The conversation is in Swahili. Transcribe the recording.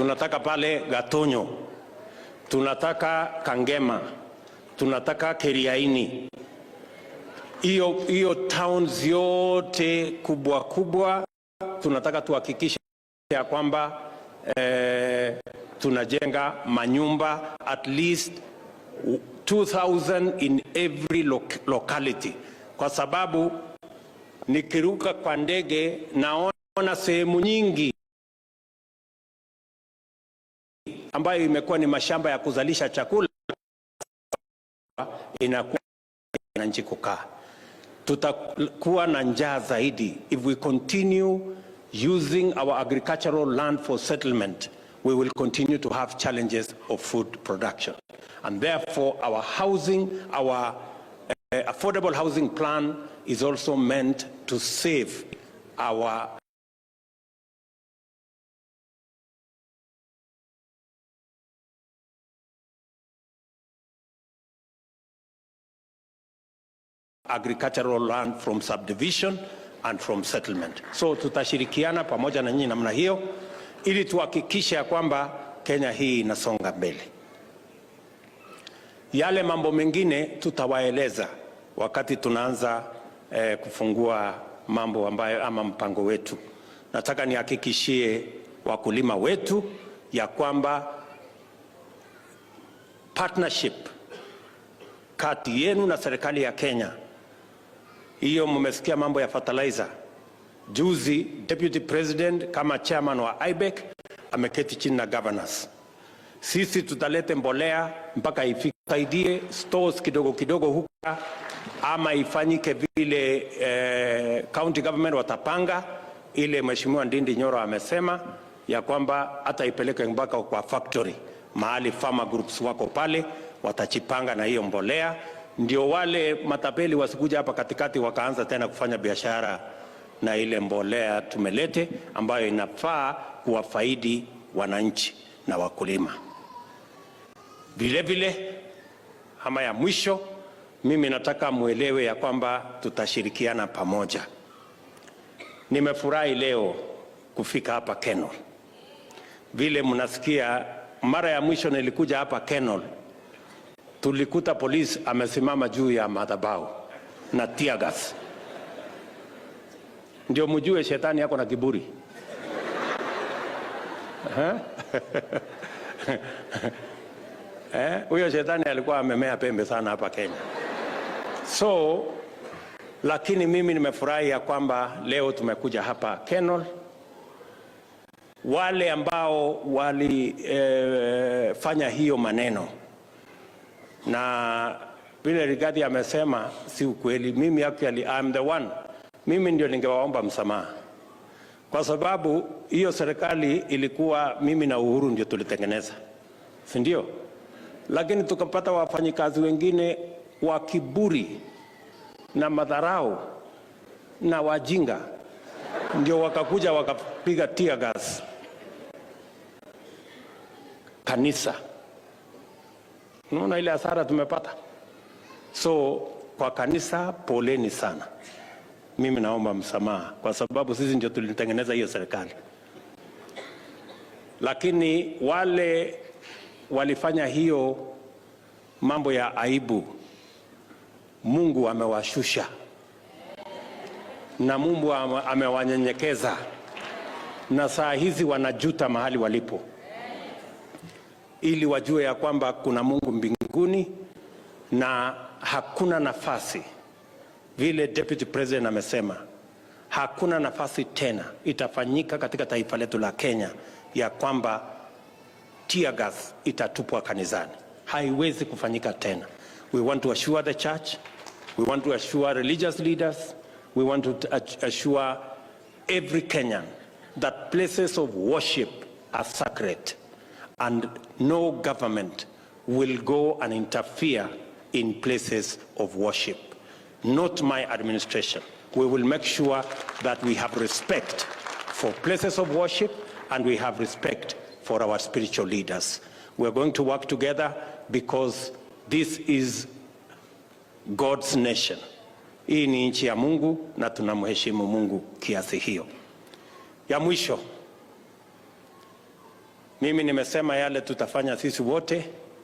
Tunataka pale Gatonyo, tunataka Kangema, tunataka Keriaini, hiyo hiyo towns yote kubwa kubwa tunataka tuhakikishe ya kwamba tunajenga manyumba at least 2000 in every locality, kwa sababu nikiruka kwa ndege naona sehemu nyingi ambayo imekuwa ni mashamba ya kuzalisha chakula inakuwa wananchi kukaa. Tutakuwa na njaa zaidi if we continue using our agricultural land for settlement. We will continue to have challenges of food production, and therefore our housing, our affordable housing plan is also meant to save our agricultural land from subdivision and from settlement. So tutashirikiana pamoja na nyinyi namna hiyo ili tuhakikishe ya kwamba Kenya hii inasonga mbele. Yale mambo mengine tutawaeleza wakati tunaanza kufungua mambo ambayo ama mpango wetu. Nataka nihakikishie wakulima wetu ya kwamba partnership kati yenu na serikali ya Kenya, hiyo mmesikia mambo ya fertilizer. Juzi Deputy President kama chairman wa IBEC ameketi chini na governors. Sisi tutalete mbolea mpaka ifike, saidie stores kidogo kidogo huka, ama ifanyike vile county government watapanga. Ile Mheshimiwa Ndindi Nyoro amesema ya kwamba hata ipeleke mpaka kwa factory mahali farmer groups wako pale, watachipanga na hiyo mbolea, ndio wale matapeli wasikuja hapa katikati wakaanza tena kufanya biashara na ile mbolea tumelete, ambayo inafaa kuwafaidi wananchi na wakulima. Vile vile, ama ya mwisho, mimi nataka muelewe ya kwamba tutashirikiana pamoja. Nimefurahi leo kufika hapa Kenol. Vile mnasikia, mara ya mwisho nilikuja hapa Kenol, tulikuta polisi amesimama juu ya madhabahu na tear gas. Ndio mjue shetani yako na kiburi. Huyo shetani alikuwa amemea pembe sana hapa Kenya. So, lakini mimi nimefurahi ya kwamba leo tumekuja hapa Kenol. Wale ambao walifanya hiyo maneno na vile Rigathi amesema si ukweli. Mimi actually I'm the one, mimi ndio ningewaomba msamaha kwa sababu hiyo serikali ilikuwa mimi na Uhuru ndio tulitengeneza, si ndio? Lakini tukapata wafanyikazi wengine wa kiburi na madharau na wajinga, ndio wakakuja wakapiga tear gas kanisa. Unaona ile hasara tumepata. So kwa kanisa, poleni sana. Mimi naomba msamaha kwa sababu sisi ndio tulitengeneza hiyo serikali, lakini wale walifanya hiyo mambo ya aibu, Mungu amewashusha na Mungu amewanyenyekeza, na saa hizi wanajuta mahali walipo, ili wajue ya kwamba kuna Mungu mbinguni na hakuna nafasi, vile Deputy President amesema, hakuna nafasi tena itafanyika katika taifa letu la Kenya ya kwamba tear gas itatupwa kanisani. Haiwezi kufanyika tena. We want to assure the church, we want to assure religious leaders, we want to assure every Kenyan that places of worship are sacred and no government will go and interfere in places of worship. Not my administration. We will make sure that we have respect for places of worship and we have respect for our spiritual leaders. We are going to work together because this is God's nation. Hii ni nchi ya Mungu na tunamheshimu Mungu kiasi hiyo. Ya mwisho, Mimi nimesema yale tutafanya sisi wote.